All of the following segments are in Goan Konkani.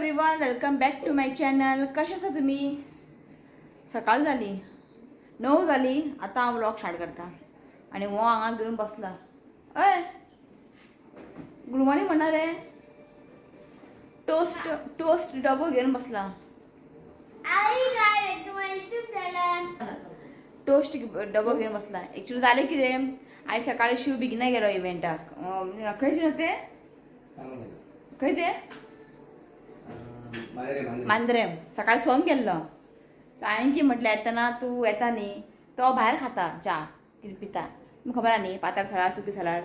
Everyone, welcome back to my channel. कशें आसा तुमी? सकाळ जाली, 9 जाली. आतां हांव व्लॉग स्टार्ट करता आनी हो हांगा घेवन बसला. हय, गुड मॉर्निंग म्हणणार रे. टोस्ट टोस्ट डबो घेवन बसला. टोस्ट डबो घेवन बसला. एक्चुअली जालें कितें, आयज सकाळी शिव बेगिना गेलो इव्हेंटाक. खंय न्हू तें, खंय तें मांद्रेम. सकाळी 6 गेल्लो. हांवें की म्हटलें येतना तूं येता न्ही, तो भायर खाता च्या कितें पिता तुमकां खबर आहा न्ही, पातळ सलाड सुकी सलाड.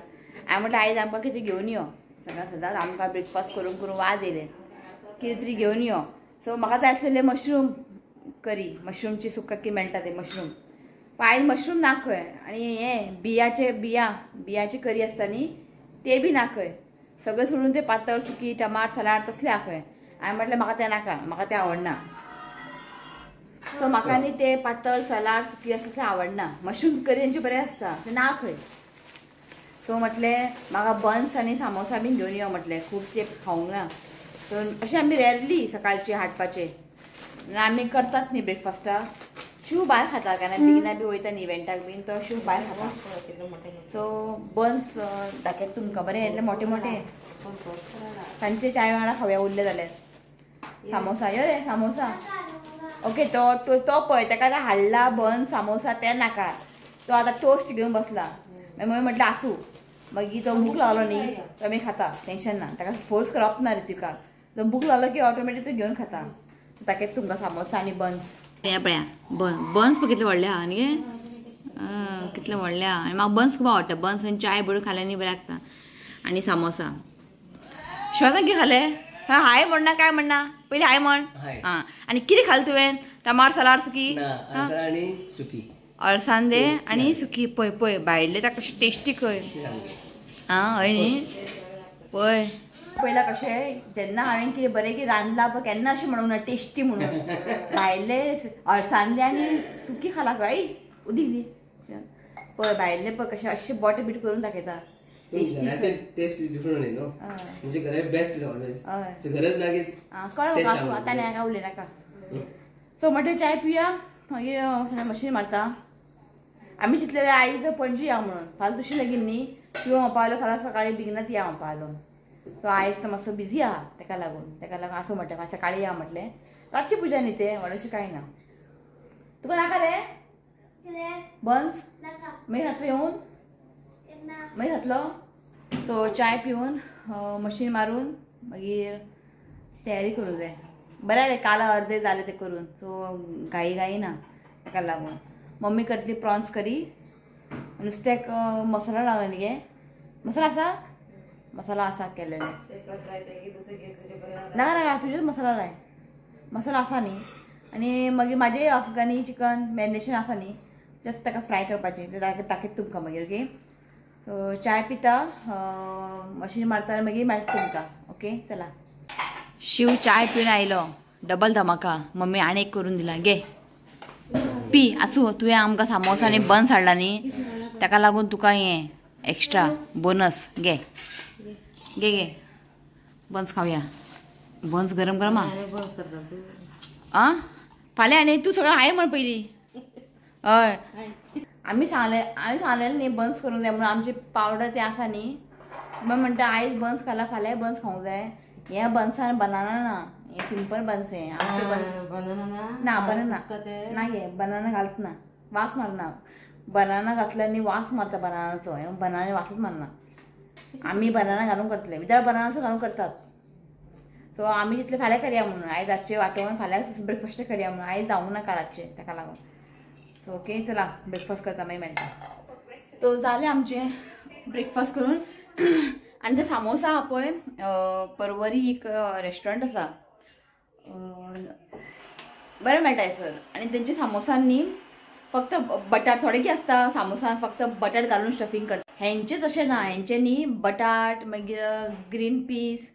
हांवें म्हटलें आयज आमकां कितें घेवन यो, सदां सदांच आमकां ब्रेकफास्ट करून करून वाज येयले, कितें तरी घेवन यो. सो म्हाका जाय आसलेलें मशरूम करी, मशरूमची सुका की मेळटा ते मशरूम. आयज मशरूम ना खंय, आनी हें बियाचे बियाची करी आसता न्ही ते बी ना खंय. सगळें सोडून ते पातळ सुकी टमाट सलाड तसलें आहा खंय. हांवें म्हटलें म्हाका तें नाका, म्हाका तें आवडना. सो म्हाका न्ही ते पातळ सलाड सुकी अशें तसलें आवडना. मशरूम करी तेंचे बरें आसता, तें ना खंय. सो म्हटलें म्हाका बन्स आनी सामोसा बीन घेवन यो म्हटलें, खूब ते खावंक ना. सो अशें आमी रेरली सकाळचे हाडपाचे, आमी करतात न्ही ब्रेकफास्टाक. शिव भायर खाता, कारण बेगिना बी वयता न्ही इव्हेंटाक बीन, तो शिव भायर खाता. सो बन्स दाखयता तुमकां, बरें येतले मोठे मोठे. तांचे चाय वांगडा खावया उरले जाल्यार. सामोसा यो रे, सामोसा. ओके, तो तो पळय ताका आतां हाडला बन सामोसा ते नाका, तो आतां टोस्ट घेवन बसला. मागीर मम्मी म्हटलें आसूं, मागीर तो भूक लागलो न्ही तो आमी खाता, टेंशन ना. ताका फोर्स करप ना रितिका, तो भूक लागलो की ऑटोमॅटीक तो घेवन खाता. ताका तुमकां सामोसा आनी बन्स. हे पळया बन्स पळय कितले व्हडले आहा न्ही, कितले व्हडले आहा. आनी म्हाका बन्स खूब आवडटा. बन्स आनी चाय बरोबर खाल्यार न्ही बरें लागता. आनी सामोसा शिवासान कितें खालें? हाय म्हणना काय म्हणना, पयलीं हाय म्हण. आं, आनी कितें खालें तुवें? टमाट सलाड सुकी, अळसांदे आनी सुकी. पळय पळय भायले ताका कशें टेस्टी खंय. आं हय न्ही, पळय पयला कशें जेन्ना हांवें कितें बरें कितें रांदलां पळय केन्ना अशें म्हणूंक ना टेस्टी म्हणून. भायले अळसांदे आनी सुकी खाला खंय उदीक दी. पळय भायले पळय कशें अशें बोट बीट करून दाखयता. टेस्ट is different न्हू, म्हणजे घरा बेस्ट ऑलवेज. सो गरज ना की कळ्ळें म्हाका, आतां आनी हांगा उलयनाका. सो म्हटलें चाय पिया, मागीर मशीन मारता. आमी चिंतलेलें आयज पणजी या म्हणून, फाल्यां दुसरी लगीन न्ही, शिव म्हणपा लागलो फाल्यां सकाळीं बेगिनाच या म्हणपा लागलो. सो आयज तो मातसो बिजी आहा, ताका लागून आसूं म्हटलें फाल्यां सकाळीं या म्हटलें. रातची पुजा न्ही तें, व्हडलेशें कांय ना. तुका नाका रे बन्स? मागीर खातलो येवन, मागीर खातलो. सो चाय पिवन मशीन मारून मागीर तयारी करूं जाय. बरें जालें काल अर्दे जालें तें करून, सो घाई घाई ना ताका लागून. मम्मी करतली प्रॉन्स करी, नुस्त्याक मसाला लावन न्ही गे. मसाला आसा, मसाला आसा केलेले. नाका नाका, तुजेच मसाला लाय, मसाला आसा न्ही. आनी मागीर म्हाजें अफगानी चिकन मॅरिनेशन आसा न्ही, जस्ट ताका फ्राय करपाचें, तें दाखयता तुमकां मागीर. ओके, सो चाय पिता, मशीन मारता मागीर मेळटा तुमकां. ओके चला. शिव चाय पिवन आयलो, डबल धमाका. मम्मी आनी एक करून दिला, घे पी. आसूं, तुवें आमकां सामोसा आनी बन्स हाडला न्ही, ताका लागून तुका हें एक्स्ट्रा बोनस. घे घे घे, बन्स खावया. बन्स गरम गरम आहा. आं फाल्यां आनी तूं सगळें हाय म्हण पयलीं. हय, आमी सांगलें, आमी सांगलेलें न्ही बन्स करूंक जाय म्हणून. आमची पावडर तें आसा न्ही, मागीर म्हणटा आयज बन्स खाला फाल्यांय बन्स खावंक जाय. हे बन्सान बनाना ना, हे सिंपल बन्स हे आमचे बन्स. ना बनाना ना, हे बनाना घालत ना, वास मारना. बनाना घातल्यार न्ही वास मारता बनानाचो, हे बनाना वासूच मारना. आमी बनाना घालून करतले, विदाउट बनानाचो घालून करतात. सो आमी जितले फाल्यां करया म्हणून, आयज रातचें वांटोवन फाल्यां ब्रेकफास्ट करया म्हणून. आयज जावंक नाका रातचें, ताका लागून. सो ओके चला ब्रेकफास्ट करता, मागीर मेळटा. तो जालें आमचें ब्रेकफास्ट करून. आनी ते सामोसा आहा पळय, परवरी एक रेस्टॉरंट आसा, बरें मेळटा सर. आनी तेंचे सामोसान न्ही फक्त बटाट थोडे कितें आसता सामोसान, फक्त बटाट घालून स्टफींग करता. हेंचें तशें ना, हेंचें न्ही बटाट, मागीर ग्रीन पीस,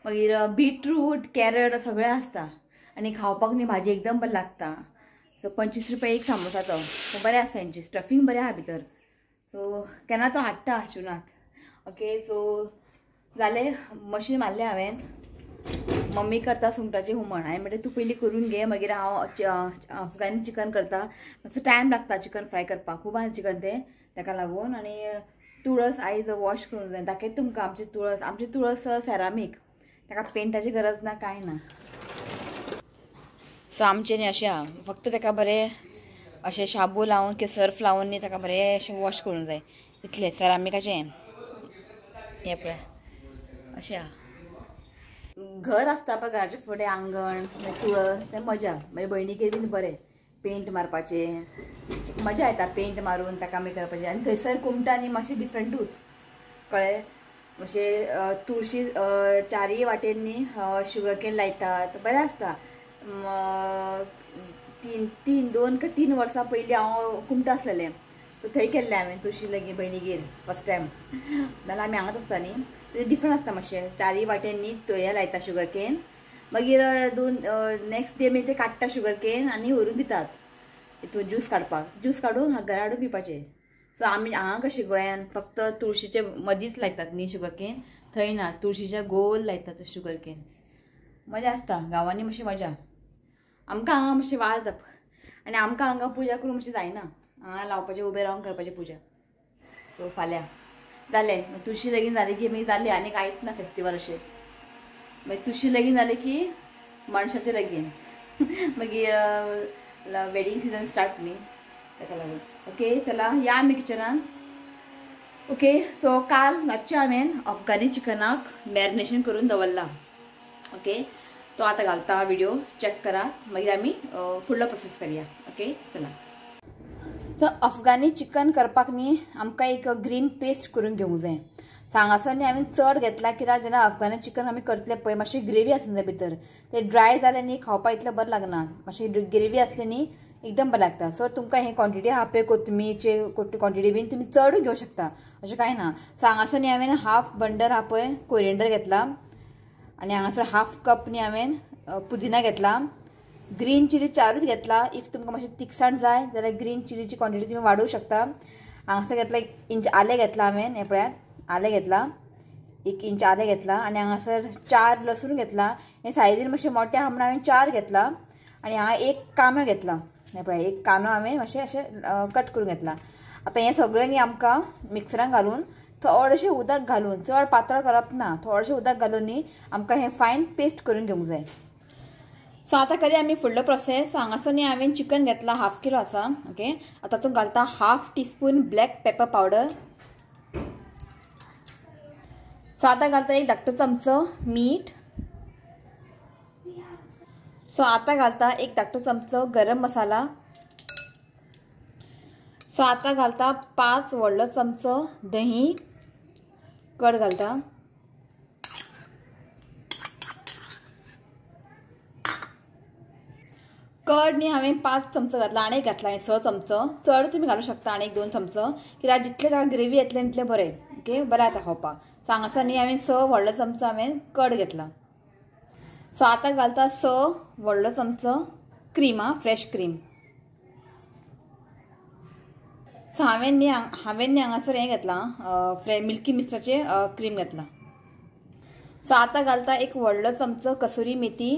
मागीर बीटरूट, कॅरट सगळें आसता. आनी खावपाक न्ही भाजी एकदम बरी लागता. सो 25 रुपया एक सामोसा तो. सो बरें आसता, हेंची स्टफींग बरें आहा भितर. सो केन्ना तो हाडटा शिवनाथ. ओके, सो जालें, मशीन मारलें हांवें. मम्मी करता सुंगटाचें हुमण. हांवें म्हटलें तूं पयलीं करून घे, मागीर हांव अफगानी चिकन करता. मातसो टायम लागता चिकन फ्राय करपाक, खूब आसा चिकन तें, ताका लागून. आनी तुळस आयज वॉश करूंक जाय. दाखयता तुमकां आमची तुळस. आमची तुळस सेरामीक, ताका पेंटाची गरज ना, कांय ना. सो आमचें न्ही अशें आहा, फक्त ताका बरें अशें शाबू लावन की सर्फ लावन न्ही ताका बरें अशें वॉश करूंक जाय, इतलें. सेरामिकाचें हें पळय अशें आहा. घर आसता पळय घराचे फुडें आंगण, तुळस, तें मजा. मागीर भयणीगेर बीन बरें पेंट मारपाचें मजा येता, पेंट मारून ताका मागीर करपाचें. आनी थंयसर कुमटा न्ही मातशें डिफरंटूच, कळ्ळें. मातशें तुळशी चारय वाटेन न्ही शुगर केन लायतात, बरें आसता. तीन 2 का 3 वर्सां पयलीं हांव कुमटा आसलेलें, सो थंय केल्लें हांवें तुळशी लागीं भयणीगेर फर्स्ट टायम. नाल्यार आमी हांगाच आसता न्ही, तें डिफरंट आसता मातशें. चारय वाटेन न्ही हें लायता शुगर केन, मागीर 2 नेक्स्ट डे मागीर ते काडटा शुगर केन आनी व्हरून दितात हितून ज्यूस काडपाक. ज्यूस काडून घरा हाडून पिवपाचें. सो आमी हांगा कशें गोंयान फक्त तुळशीचे मदींच लायतात न्ही शुगर केन, थंय ना, तुळशीच्या गोल लायतात शुगर केन. मजा आसता गांवांनी, मातशी मजा. आमकां हांगा मातशें वाज जाता आनी आमकां हांगा पुजा करूंक मातशें जायना, हांगा लावपाचें उबें रावन करपाचें पुजा. सो फाल्यां जालें तुळशी लगीन जालें की मागीर जालें, आनी कांयच ना फेस्टिवल अशें. मागीर तुळशी लगीन जालें की मनशाचें लगीन, मागीर वेडींग सिजन स्टार्ट न्ही, ताका लागून. ओके चला या आमी किचनान. ओके सो काल रातचें हांवें अफगानी चिकनाक मॅरिनेशन करून दवरलां. ओके तो आतां घालता व्हिडिओ, चॅक करा, मागीर आमी फुडलो प्रोसेस करया. ओके चला. तर अफगानी चिकन करपाक न्ही आमकां एक ग्रीन पेस्ट करून घेवंक जाय. हांगासर न्ही हांवें चड घेतला कित्याक जेन्ना अफगानी चिकन आमी करतले पळय मातशी ग्रेवी आसूंक जाय भितर, ते ड्राय जालें न्ही खावपाक इतलें बरें लागना, मातशी ग्रेवी आसली न्ही एकदम बरें लागता. सो तुमकां हें क्वॉन्टिटी आहा पळय कोथमीचे क्वॉन्टिटी बीन तुमी चडूय घेवंक शकता, अशें कांय ना. सो हांगासर न्ही हांवें हाफ बंडल आहा पळय कोरिएंडर घेतला, आनी हांगासर हाफ कप न्ही हांवें पुदिना घेतला, ग्रीन चिली 4 घेतला. If तुमकां मातशें तिखसाण जाय जाल्यार ग्रीन चिलीची क्वॉन्टिटी तुमी वाडोवंक शकता. हांगासर घेतला 1 इंच आलें घेतला हांवें, हें पळयात आलें घेतला, 1 इंच आलें घेतला. आनी हांगासर 4 लसूण घेतला, हें सायजीन मातशें मोटें आहा म्हणून हांवें 4 घेतला. आनी हांगा 1 कांदो घेतला, हें पळय 1 कांदो हांवें मातशें अशें कट करून घेतला. आतां हें सगळें न्ही आमकां मिक्सरान घालून थोडेशें उदक घालून, चड पातळ करप ना, थोडेशें उदक घालून न्ही आमकां हें फायन पेस्ट करून घेवंक जाय. सो आतां करया आमी फुडलो प्रोसेस. सो हांगासर न्ही हांवें चिकन घेतला, हाफ किलो आसा. ओके आतां तातूंत घालता half teaspoon black pepper powder. So आतां घालता 1 धाकटो चमचो मीठ. सो आतां घालता 1 धाकटो चमचो गरम मसाला. सो आतां घालता 5 व्हडलो चमचो दही, कड घालता. कड न्ही हांवें 5 चमचो घातला, आनी एक घातला हांवें 6 चमचो, चड तुमी घालूंक शकता आनी 1-2 चमचो, कित्याक जितलें ताका ग्रेवी येतलें तितलें बरें. ओके बरें जाता खावपाक. सो हांगासर न्ही हांवें 6 व्हडलो चमचो हांवें कड घेतला. सो आतां घालता 6 व्हडलो चमचो क्रीम, आं फ्रेश क्रीम. सो हांवें न्ही हांगासर हें घेतलां मिल्की मिस्टाचें क्रीम घेतलां. सो आतां घालता 1 व्हडलो चमचो कसुरी मेथी.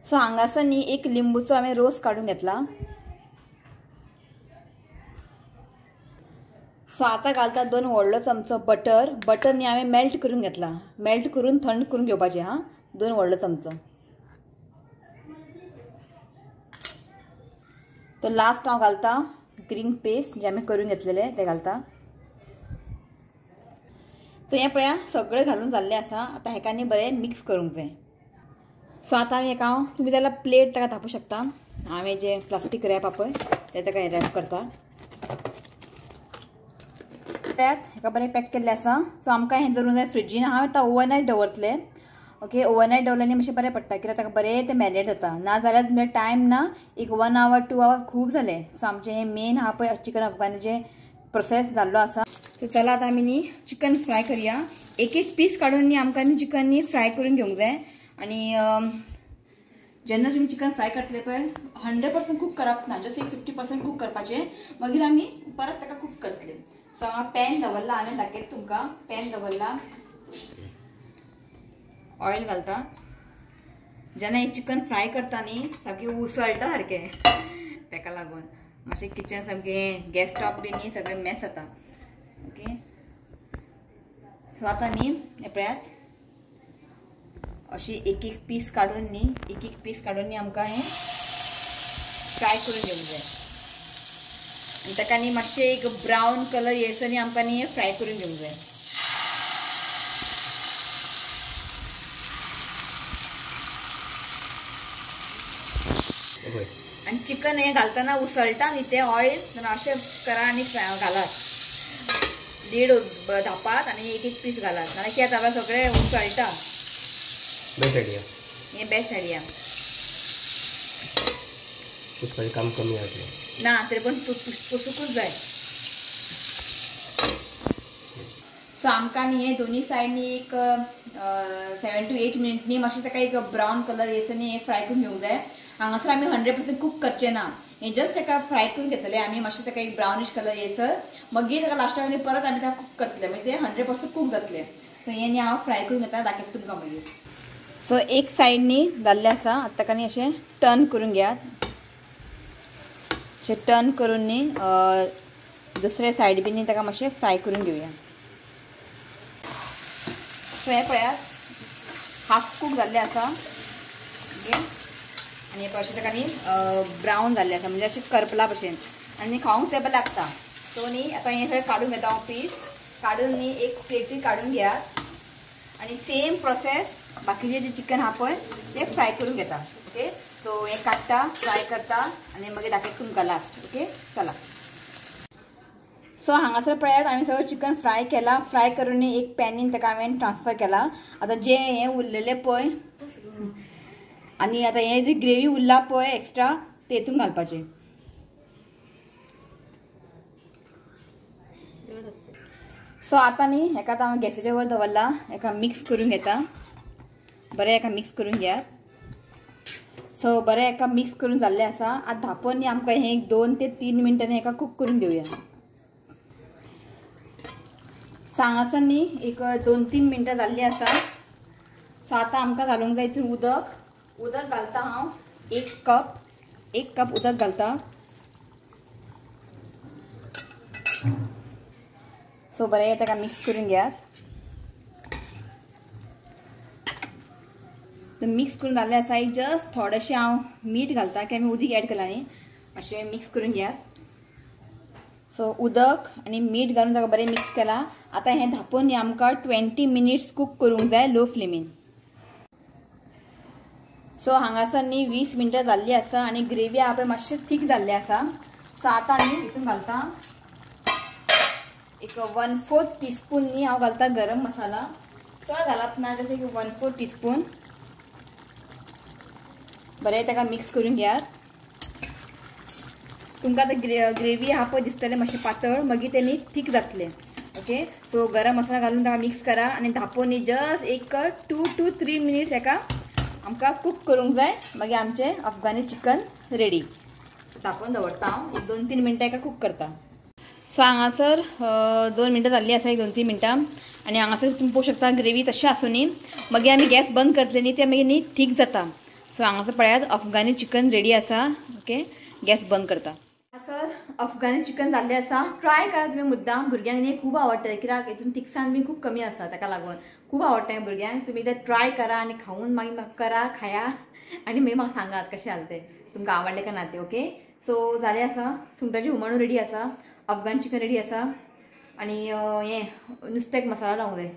सो हांगासर न्ही 1 लिंबूचो हांवें रोस काडून घेतला. सो आतां घालता 2 व्हडलो चमचो बटर. बटर न्ही हांवें मेल्ट करून घेतला, मेल्ट करून थंड करून घेवपाचें हां, 2 व्हडलो चमचो. तो लास्ट हांव घालता ग्रीन पेस्ट जे आमी करून घेतलेले ते घालता. सो हें पळया सगळें घालून जाल्लें आसा. आतां हेका न्ही बरें मिक्स करूंक जाय. सो आतां हेका हांव, तुमी जाल्यार प्लेट ताका धापूं शकता, हांवें जें प्लास्टीक रॅप आहा पळय तें ताका रॅप करता. पळयात हेका बरें पॅक केल्लें आसा. सो आमकां हें दवरूंक जाय फ्रिजीन. हांव आतां ओवरनायट दवरतलें. ओके ओवरनायट दवरलें न्ही मातशें बरें पडटा, कित्याक ताका बरें तें मॅरिनेट जाता. ना जाल्यार तुमचें टायम ना, एक 1 our 2 our खूब जालें. सो आमचें हें मेन आहा पळय चिकन अफगानीचें प्रोसेस जाल्लो आसा. सो चला आतां आमी न्ही चिकन फ्राय करया. एक एक पीस काडून न्ही आमकां न्ही चिकन न्ही फ्राय करून घेवंक जाय. आनी जेन्ना तुमी चिकन फ्राय करतले पळय 100% कूक करप ना, जस्ट एक 50% कूक करपाचें, मागीर आमी परत ताका कूक करतले. सो हांगा पॅन दवरला हांवें, दाखयता तुमकां पॅन दवरला. ऑयल घालता. जेन्ना हें चिकन फ्राय करता न्ही सामकें उसळटा सारकें, तेका लागून मातशें किचन सामकें गॅस स्टॉप बी न्ही सगळें मॅस जाता. ओके सो आतां न्ही हें पळयात अशी एक एक पीस काडून न्ही, एक एक पीस काडून न्ही आमकां हें फ्राय करून घेवंक जाय. आनी ताका न्ही मातशें एक ब्रावन कलर येयसर न्ही आमकां न्ही हें फ्राय करून घेवंक जाय. आनी चिकन हें घालतना उसळटा न्ही तें ऑयल, अशें करा आनी घालात, लीड धापात आनी एक एक पीस घालात, नाल्यार कितें जाता सगळें उसळटा. बेस्ट आयडिया, हें बेस्ट आयडिया. पुसपाचें काम कमी जातलें ना तरी पण पुसूंकूच जाय. सो आमकां न्ही हें दोनी सायडनी एक 7 to 8 minute न्ही मातशें ताका एक ब्रावन कलर येयसर न्ही हें फ्राय करून घेवंक जाय. हांगासर आमी 100% कूक करचें ना, हें जस्ट ताका फ्राय करून घेतले आमी, मातशें ताका एक ब्रावनिश कलर येयसर, मागीर ताका लास्टाक आमी परत आमी ताका कूक करतले, मागीर तें 100% कूक जातलें. सो हें न्ही हांव फ्राय करून घेता, दाखयता तुमकां मागीर. सो एक सायड न्ही जाल्लें आसा, आतां ताका न्ही अशें टर्न करून घेयात, अशें टर्न करून न्ही दुसरे सायड बी न्ही ताका मातशें फ्राय करून घेवया. सो हें पळयात हाफ कूक जाल्लें आसा. ओके आनी हें अशें ताका न्ही ब्रावन जाल्लें आसा, म्हणजे अशें करपला भशेन, आनी खावंक तें बरें लागता. सो न्ही आतां हें सगळें काडून घेता हांव, पीस काडून न्ही एक प्लेटीर काडून घेयात आनी सेम प्रोसेस बाकीचे जे चिकन आहा पळय तें फ्राय करून घेता. ओके सो हें काडटा, फ्राय करता आनी मागीर दाखयता तुमकां लास्ट. ओके चला. सो हांगासर पळयात आमी सगळें चिकन फ्राय केलां. फ्राय करून एक पॅनीन ताका हांवें ट्रान्सफर केलां. आतां जें हें उरलेलें पळय आनी आतां हें जी ग्रेवी उरला पळय एक्स्ट्रा ते हितून घालपाचें. सो आतां न्ही हेका आतां हांव गॅसीच्या वर दवरला, हेका मिक्स करून घेता, बरें हेका मिक्स करून घेयात. सो बरें हेका मिक्स करून जाल्लें आसा. आतां धांपून न्ही आमकां हें 2 ते 3 मिनटांनी हेका कूक करून घेवया. सो हांगासर न्ही एक 2-3 मिनटां जाल्लीं आसा. सो आतां आमकां घालूंक जाय हितून उदक. उदक घालता हांव 1 कप, 1 कप उदक घालता. सो बरें ताका मिक्स करून घेयात. मिक्स करून जाल्लें आसा. एक जस्ट थोडेशें हांव मीठ घालता, की आमी उदीक एड केलां न्ही, अशें मिक्स करून घेयात. सो उदक आनी मीठ घालून ताका बरें मिक्स केलां. आतां हें धांपून न्ही आमकां 20 मिनिट्स कूक करूंक जाय लो फ्लेमीन. सो हांगासर न्ही 20 मिनटां जाल्लीं आसा आनी ग्रेवी आहा पळय मातशें थीक जाल्लें आसा. सो आतां न्ही हितून घालता एक 1/4 टीस्पून न्ही हांव घालता गरम मसाला, चड घालप ना, जशें की 1/4 टीस्पून. बरें ताका मिक्स करून घेयात. तुमकां आतां ग्रेवी आहा पळय दिसतलें मातशें पातळ, मागीर तें न्ही थीक जातलें. ओके सो गरम मसाला घालून ताका मिक्स करा आनी धांपून न्ही जस्ट एक 2 to 3 minutes हेका आमकां कूक करूंक जाय. मागीर आमचें अफगानी चिकन रेडी. धांपून दवरता हांव, एक 2-3 मिनटां हेका कूक करता. सो हांगासर 2 मिनटां जाल्लीं आसा, एक 2-3 मिनटां. आनी हांगासर तुमी पळोवंक शकता ग्रेवी तशें आसूं न्ही, मागीर आमी गॅस बंद करतले न्ही, तें मागीर न्ही थीक जाता. सो हांगासर पळयात अफगानी चिकन रेडी आसा. ओके गॅस बंद करता. हांगासर अफगानी चिकन जाल्लें आसा. ट्राय करा तुमी मुद्दाम, भुरग्यांक न्ही खूब आवडटलें, कित्याक हितून तिखसाण बी खूब कमी आसा, ताका लागून खूब आवडटा भुरग्यांक. तुमी एकदां ट्राय करा आनी खावन मागीर म्हाका करा, खाया आनी मागीर म्हाका सांगात कशें जालें तें, तुमकां आवडलें काय ना तें. ओके सो जालें आसा, सुंगटाचें हुमण रेडी आसा, अफगान चिकन रेडी आसा आनी हें नुस्त्याक मसाला लावंक जाय,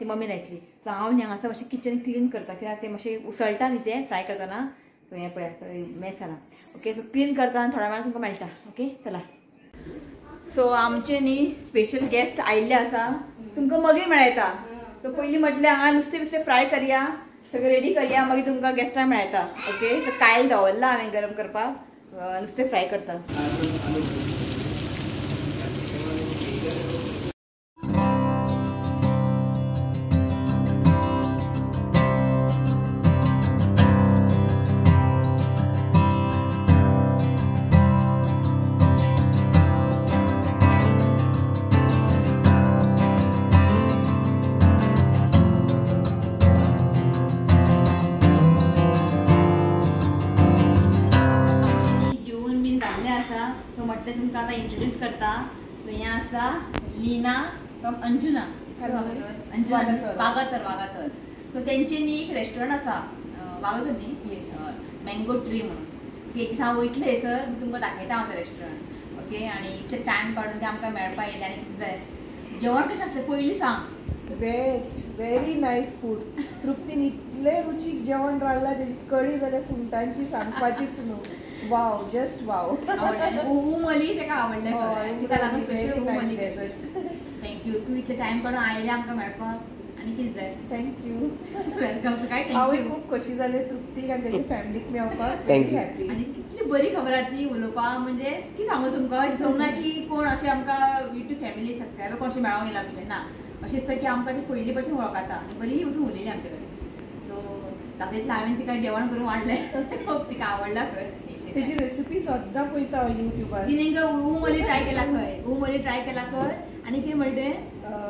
ती मम्मी लायतली. सो हांव न्ही हांगासर मातशें किचन क्लीन करता, कित्याक तें मातशें उसळटा न्ही तें फ्राय करतना. सो हें पळयात सगळें मेस जाला. ओके सो क्लीन करता आनी थोड्या वेळान तुमकां मेळटा. ओके चला. सो आमचे न्ही स्पेशल गेस्ट आयिल्ले आसा, तुमकां मागीर मेळटा. सो पयलीं म्हटलें हांगा नुस्तें बिस्तें फ्राय करया, सगळें रेडी करया, मागीर तुमकां गेस्टांक मेळटा. ओके सो कायल दवरला हांवें गरम करपाक, नुस्तें फ्राय करता. हाडलें आसा. सो म्हटलें तुमकां आतां इंट्रोड्यूस करता. सो हें आसा लीना फ्रॉम अंजुना, अंजुना वागातर वागातर. सो तेंचे न्ही एक रेस्टॉरंट आसा वागातर न्ही, मँगो ट्री म्हणून. एक दीस हांव वयतलें थंयसर, तुमकां दाखयता हांव तें रेस्टॉरंट. ओके, आनी इतले टायम काडून ते आमकां मेळपा येयले. आनी कितें जाय जेवण कशें आसलें पयलीं सांग. Best, very nice food. तृप्तीन इतलें रुचीक जेवण रांदलां, तेजी कडी जाल्यार सुंगटांची सांगपाचीच न्हू. वाव, जस्ट वाव. उमली तेका आवडलें, तिका लागून स्पेशल उमली. Thank you, तूं इतले टायम काडून आयलें आमकां मेळपाक. आनी कितें जाय. Thank you, welcome. काय हांवूय खूब खोशी जालें तृप्तीक आनी तेजी फॅमिलीक मेळपाक. Thank you. आनी कितली बरी खबर आहा ती उलोवपाक, म्हणजे कितें सांगू तुमकां, दिसूंक ना की कोण अशें आमकां युट्यूब फॅमिली सबस्क्रायबर कोण अशें मेळोंक येयला अशें ना. अशें दिसता की आमकां ती पयलीं पासून वळखता आनी बरी पसून उलयली आमचे कडेन. सो तातूंतलें हांवें तिका जेवण करून वाडलें, खूब तिका आवडलां खंय. तेजी रेसिपी सद्दां पळयता हांव युट्यूबार. तिणें उमली ट्राय केला खंय, उमली ट्राय केला खंय. आनी कितें म्हणटा तें,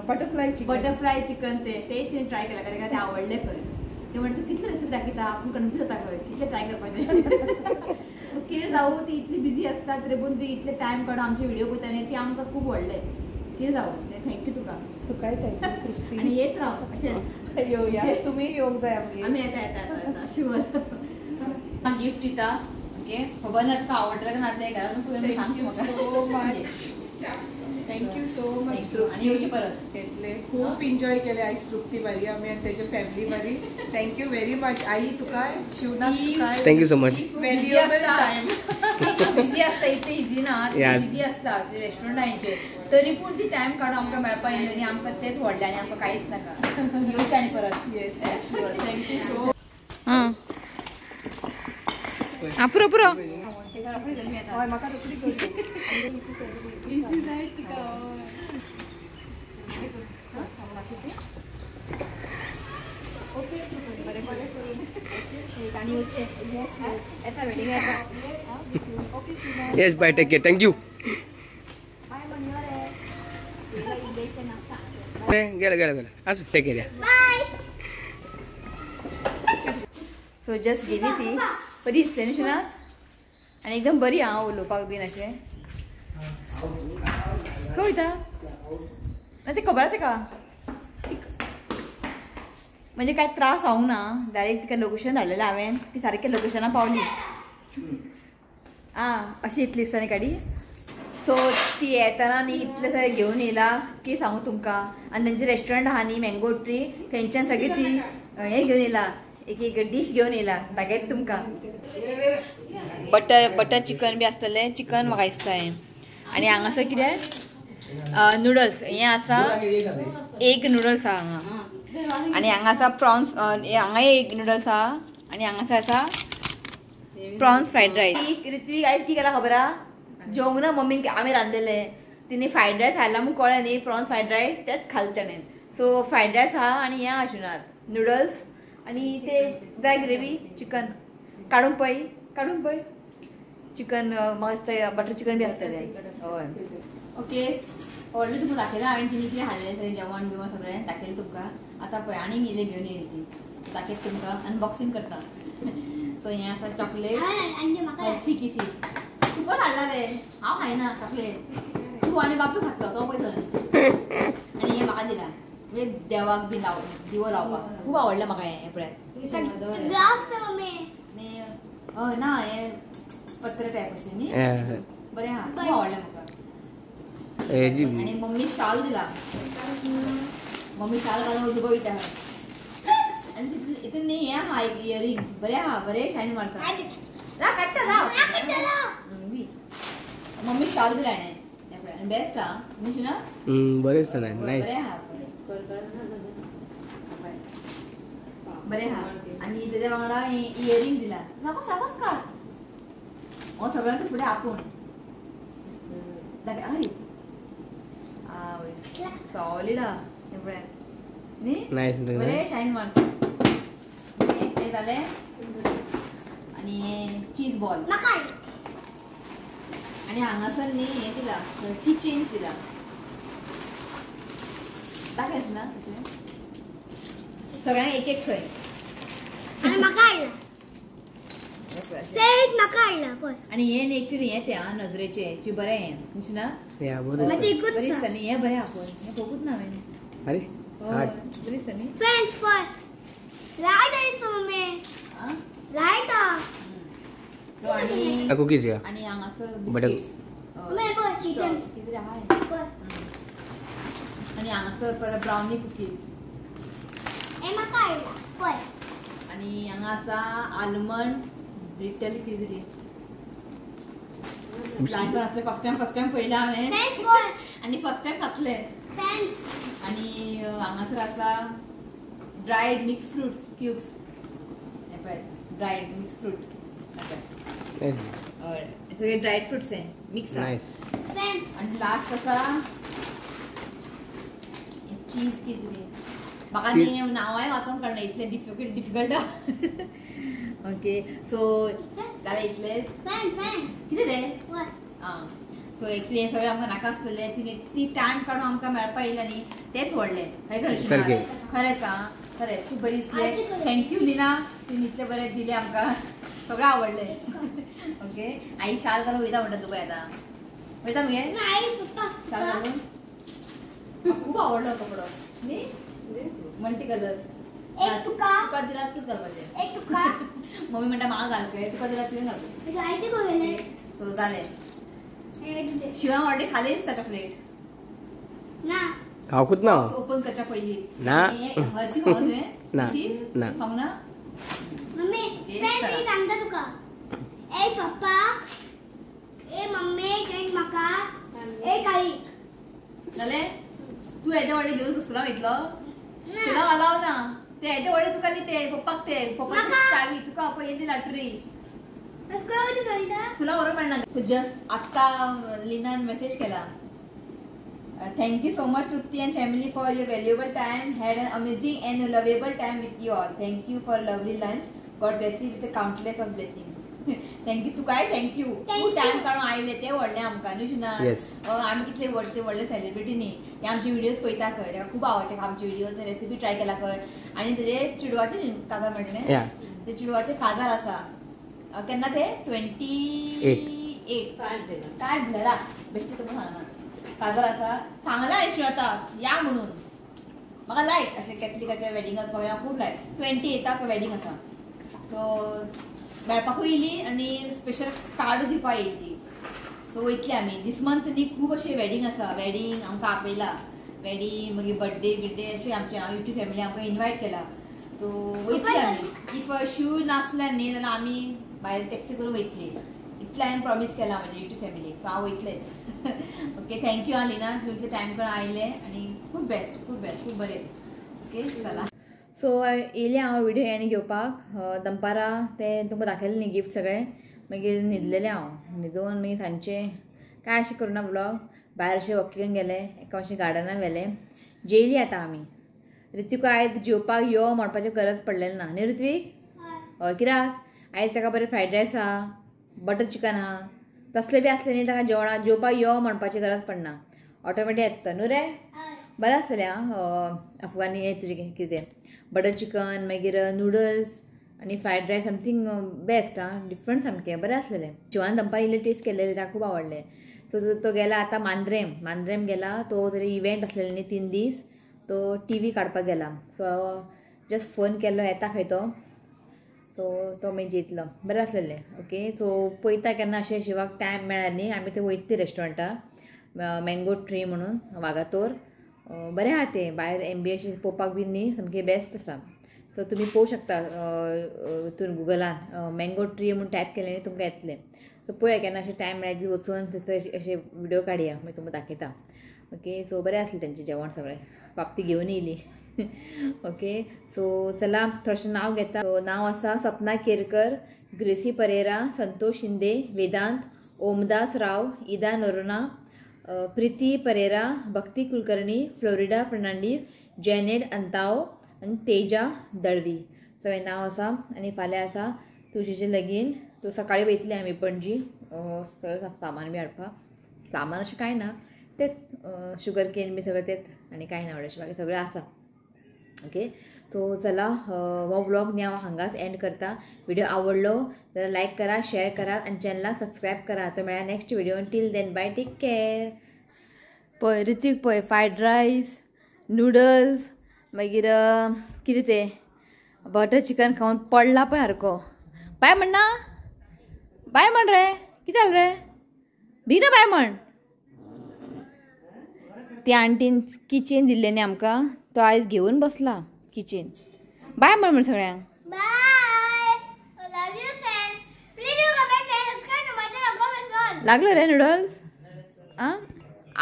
बटरफ्लाय चिकन. बटरफ्लाय चिकन ते तिणें ट्राय केला खंय, तें आवडलें खंय. ते म्हणटा तूं कितले रेसिपी दाखयता, आपूण कन्फ्यूज जाता खंय कितले ट्राय करपाचें. कितें जावं, ती इतली बिजी आसता तरी पूण ती इतले टायम काडून आमचे व्हिडिओ पळयता न्ही, ती आमकां खूब व्हडलें. कितें जावं, thank you तुका. तुकाय thank you. आनी येत राव अशें येवया, तुमी येवंक जाय आमगेर. आमी येता येता येता शुअर. गिफ्ट दिता. ओके, खबर ना तुका आवडटा काय ना तें घरान सांग म्हाका. Thank you so much. आनी येवची परत. येतले, खूब एन्जॉय केले आयज तृप्ती बारी आमी आनी तेच्या फॅमिली बारी. Thank you very much आई, तुकाय शिवनाथ तुकाय. Thank you so much. Valuable time. Busy आसता, इतलें इजी ना, बिजी आसता रेस्टॉरंटांचे, तरी पूण ती टायम काडून आमकां मेळपा येयली आनी आमकां तेच व्हडलें आनी आमकां कांयच नाका. येवचें आनी परत. Yes, sure. Thank you so. हां, पुरो पुरो. हय, म्हाका रोखडी Yes, bye, take care, thank you. गेलो गेलो गेलो, आसूं, take care. So just गेली ती, बरी दिसली न्ही शिवनाथ, आनी एकदम बरी हांव उलोवपाक बीन अशें. खंय वयता ना ते खबर आसा तेका, म्हणजे कांय त्रास जावंक ना. डायरेक्ट तिका लोकेशन धाडलेलें हांवें, ती सारकें लोकेशनाक पावली. आं, अशी इतली दिसता न्ही गाडी. सो ती येताना न्ही इतलें सगळें घेवन येयला की सांगू तुमकां. आनी तेंचें रेस्टॉरंट आहा न्ही मँगो ट्री, थंयच्यान सगळी ती हें घेवन येयला, एक एक डीश घेवन येयला, दाखयता तुमकां. बटर बटर चिकन बी आसतलें, चिकन म्हाका दिसता हें. आनी हांगासर कितें नुडल्स हें आसा, एग नुडल्स आहा हांगा. आनी हांगा आसा प्रॉन्स, हांगा एग नुडल्स आहा. आनी हांगासर आसा प्रॉन्स फ्रायड रायस. ऋत्विक आयज कितें केला खबर आहा, जेवंक ना मम्मीन आमी रांदलेलें, तिणें फ्रायड रायस हाडला म्हूण कळ्ळें न्ही, प्रॉन्स फ्रायड रायस तेंच खालें ताणें. सो फ्रायड रायस आहा आनी हें आहा शिवनाथ नुडल्स आनी ते जाय ग्रेवी चिकन. काडूंक पळय, काडूंक पळय चिकन म्हाका दिसता बटर चिकन बी आसतलें. हय, ओके, ऑलरेडी तुमकां दाखयलां हांवें तिणें कितें हाडलें सगळें जेवण बिवण सगळें दाखयलें तुमकां. आतां पळय आनीक इल्लें घेवन येयली ती, दाखयता तुमकां, अनबॉक्सिंग करता. सो हें आसा चॉकलेट हर्सी किसी. तुका हाडला रे, हांव खायना चॉकलेट, तूं आनी बापूय खातलो तो पळय थंय. आनी हें म्हाका दिलां, म्हणजे देवाक बी लाव, दिवो लावपाक खूब आवडलें म्हाका हें. पळय हय ना, हें पत्रे टायप अशें न्ही, बरें आहा, खूब आवडलें म्हाका. आनी मम्मी शाल दिला, मम्मी शाल घालून वचूंक वयता. आनी तितून न्ही हें आहा एक इयरिंग, बरें आहा, बरें शायन मारता. राव काडटा राव, मम्मी शाल दिला हेणें, बेस्ट आहा न्ही शिवनाथ, बरें दिसता. नायस, बरें आहा, बरें आहा. आनी तेज्या वांगडा इयरिंग दिला, सारको सारकोच काड हो सगळ्यांत फुडें आपूण दाखय. सॉलिड आहा हें पळय न्ही, बरें शायन मारता. तें जालें. आनी चीज बॉल. आनी हांगासर न्ही हें दिला, की चेन्स दिला, दाखय ना तशें सगळ्यांक एक एक खंय. आणि हे एक्चुअली हे ते नजरेचे ची बरें हें न्ही ना बरें दिसता न्ही हें बरें आहा पळय हें पळोवकूच ना हांवें. अरे बरें दिसता न्ही. आणि कुकीज आणि हांगासर बिस्किट्स कितें आहा आणि हांगासर परत ब्रावनी कुकीज आणि हांगा आसा आल्मंड ब्रिटल किजरी. लायफान असले फर्स्ट टायम पळयलें हांवें आनी फर्स्ट टायम खातलें. आनी हांगासर आसा ड्रायड मिक्स फ्रूट क्यूब्स. हें पळय ड्रायड मिक्स फ्रूट हय सगळे ड्रायड फ्रुट्स हे मिक्स. आनी लास्ट आसा चीज किजरी. म्हाका न्ही नांवांय वाचोंक कळना इतलें डिफिकल्ट. ओके सो जालें इतलें कितें रे. आं सो एक्चुली हें सगळें आमकां नाका आसतलें. ती टायम काडून आमकां मेळपा येयलें न्ही तेंच व्हडलें. खंय खरें खरेंच आं खरेंच खूब बरी दिसलें. Thank you Lina तुवें इतलें बरें दिलें आमकां सगळें आवडलें. ओके I शाल घालून वयता म्हणटा तुका आतां वयता मगे शाल घालून. खूब आवडलो कपडो न्ही मल्टी कलर. तुका दिला तूं घालपाचें. मम्मी म्हणटा म्हाका घाल काय तुका दिला तुवें घाल. सो जालें. शिवान ऑलरेडी खाली दिसता चॉकलेट खावकूच ना ओपन करच्या पयलीं ना हरशी खावं तुवें ना खावंक ना. मम्मी सांगता तुका ए पप्पा ए मम्मी म्हाका ए काई जालें. तूं येदे व्हडलें घेवन स्कुलाक वयतलो स्कुलाक अलाव ना ते येदे व्हडलें तुका न्ही ते पप्पाक ते पप्पाची चावी तुका पळय येदी लाटरी स्कुलाक व्हरूंक मेळना. जस्ट आत्तां लिनान मॅसेज केला. Thank you so much Trupti and family for your valuable time. Had an amazing and lovable time with you all. Thank you for lovely lunch. God bless you with countless of blessing. Thank you तुकाय thank you. तूं टायम काडून आयले ते व्हडलें आमकां न्हू शिना. आमी कितले व्हडले व्हडले सेलिब्रिटी न्ही ते आमचे व्हिडियोज पळयता खंय ताका खूब आवडटा आमचे व्हिडियोज रेसिपी ट्राय केला खंय. आनी तेजे चेडवाचे काजार म्हणलें ते चेडवाचे काजार आसा केन्ना ते 28 कार्ड दिलेला बेश्टे तुमकां सांगना काजार आसा सांगला हांवें आतां या म्हणून म्हाका लायक अशें कॅथलिकाच्या वेडिंग आसपाक खूब लायक. 28 वेडिंग आसा सो मेळपाकूय येयली आनी स्पेशल कार्ड दिवपाक येयली. सो वयतली आमी दीस मंथ न्ही खूब अशें वेडिंग आसा. वेडिंग आमकां आपयला वेडिंग मागीर बड्डे बिड्डे अशें आमचे युट्यूब फॅमिली आमकां इनवायट केला. सो वयतली आमी. If शू नासल्यार न्ही जाल्यार आमी भायर टॅक्सी करून वयतली इतलें हांवें प्रॉमीस केला म्हज्या युट्यूब फॅमिलीक. सो हांव वयतलेंच. ओके thank you Alina तूं इतलें टायम करून आयलें आनी खूब बेस्ट खूब बेस्ट खूब बरें. ओके चला. सो येयलें हांव व्हिडियो एंड घेवपाक. दनपारां तें तुमकां दाखयलें न्ही गिफ्ट सगळें. मागीर न्हिदलेलें हांव न्हिदून मागीर सांजचें कांय अशें करुना व्लॉग. भायर अशें वॉकिंग गेलें एका मातशें गार्डनान व्हेलें. जेयली आतां आमी. ऋत्विका आयज जेवपाक यो म्हणपाची गरज पडलेली ना न्ही ऋत्विक. हय कित्याक आयज ताका बरें फ्रायड रायस आहा बटर चिकन आहा तसलें बी आसलें न्ही ताका जेवणा जेवपाक यो म्हणपाची गरज पडना ऑटोमॅटीक येता न्हू रे. बरें आसतलें आं अफगानी हें तुजें कितें बटर चिकन मागीर नुडल्स आनी फ्रायड रायस समथींग बेस्ट आं डिफरंट सामकें बरें आसलेलें. शिवान दनपार इल्लें टेस्ट केल्लें ताका खूब आवडलें. सो तो गेला आतां मांद्रेम मांद्रेम गेला. तो तेजे इव्हेंट आसलेले न्ही 3 दीस तो टी व्ही काडपाक गेला. सो जस्ट फोन केल्लो येता खंय तो. सो तो मागीर जेयतलो बरें आसलेलें. ओके सो पळयता केन्ना अशें शिवाक टायम मेळ्ळा न्ही आमी ते वयतली रेस्टॉरंटाक मँगो ट्री म्हणून वागातोर. बरें आहा तें भायर एम्बियन्स पळोवपाक बी न्ही सामकें बेस्ट आसा. सो तुमी पळोवंक शकता हितून गुगलान मँगो ट्री म्हूण टायप केलें न्ही तुमकां येतलें. सो पळोवया केन्ना अशें टायम मेळ्ळ्यार वचून थंयसर अशें व्हिडियो काडया मागीर तुमकां दाखयता. ओके सो बरें आसलें तेंचें जेवण सगळें. पापती घेवन येयली. ओके सो चला थोडेशें नांव घेता. नांव आसा सपना केरकर, ग्रेसी परेरा, संतोष शिंदे, वेदांत, ओमदास राव, ईदा नोरोना, प्रिती परेरा, भक्ती कुलकर्णी, फ्लोरिडा फर्नांडीस, जेनेट अंताओ आनी तेजा दळवी. सो हें नांव आसा. आनी फाल्यां आसा तुळशीचें लगीन. तो सकाळीं वयतली आमी पणजी सगळें सामान बी हाडपाक. सामान अशें कांय ना तेंच शुगर केन बी सगळें तेंच आनी कांय ना व्हडलेशें बाकी सगळें आसा. ओके तो चला हो व्लॉग न्ही हांव हांगाच एंड करता. व्हिडिओ आवडलो जाल्यार लायक करा, शेअर करा आनी चॅनलाक सबस्क्रायब करा. तो मेळ्ळा next video. Till then bye, take care. पळय ऋतिक पळय फ्रायड रायस, नुडल्स, मागीर कितें तें बटर चिकन खावन पडला पळय सारको. बाय म्हणना, बाय म्हण रे, कितें जालें रे, बेगीन बाय म्हण. ती आंटीन किचेन दिल्लें न्ही आमकां, तो आयज घेवन बसला किचेन. बाय म्हण म्हण सगळ्यांक. लागलो रे नुडल्स. आं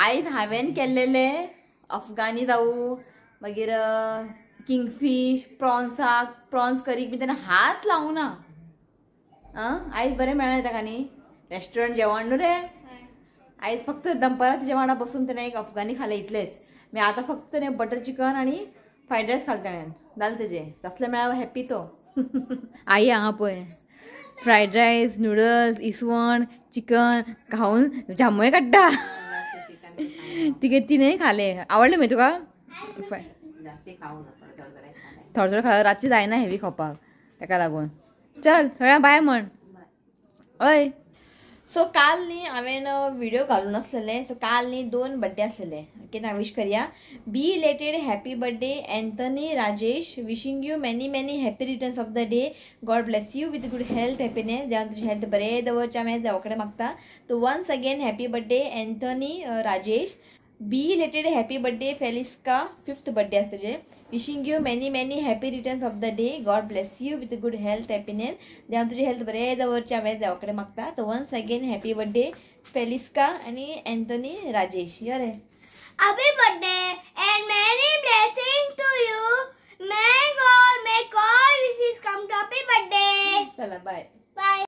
आयज हांवें केल्लेले अफगानी जावं, मागीर किंगफीश, प्रॉन्साक, प्रॉन्स करीक बी तेन्ना हात लावूं ना. आं आयज बरें मेळ्ळें ताका न्ही रेस्टॉरंट जेवण न्हू रे. आयज फक्त दनपारां तिच्या वांगडा बसून तेणें एक अफगानी खालें इतलेंच. मागीर आतां फक्त तेणें बटर चिकन आनी फ्रायड रायस खालें तेणें, जालें तेजें. तसलें मेळ्ळ्यार हॅप्पी तो. आई हांगा पळय फ्रायड रायस, नुडल्स, इसवण, चिकन खावन जामूय काडटा. तिगे तिणें खालें. आवडलें मागीर तुका? थोडे थोडे खालें, रातचें जायना हेवी खावपाक ताका लागून. चल सगळ्यांक बाय म्हण. हय. सो काल न्ही हांवें व्हिडिओ घालून नासलेले. सो काल न्ही 2 बड्डे आसलेले. ओके, हांव विश करया. Belated happy birthday Anthony Rajesh, wishing you many many happy returns of the day. God bless you with good health, happiness. देवान तुजी हेल्थ बरें दवरचें हांवें देवा कडेन मागता. So once again happy birthday Anthony Rajesh. Belated happy birthday Feliska, 5th birthday आसा तेजें. Wishing you many many happy returns of the day. God bless you with good health, happiness. देवान तुजी हेल्थ बरें दवरचें हांवें देवा कडेन मागता. So once again happy birthday Feliska आनी एंथनी राजेश. यो रे. Happy birthday and many blessings to you. May God make all wishes come to. Happy birthday. चला बाय.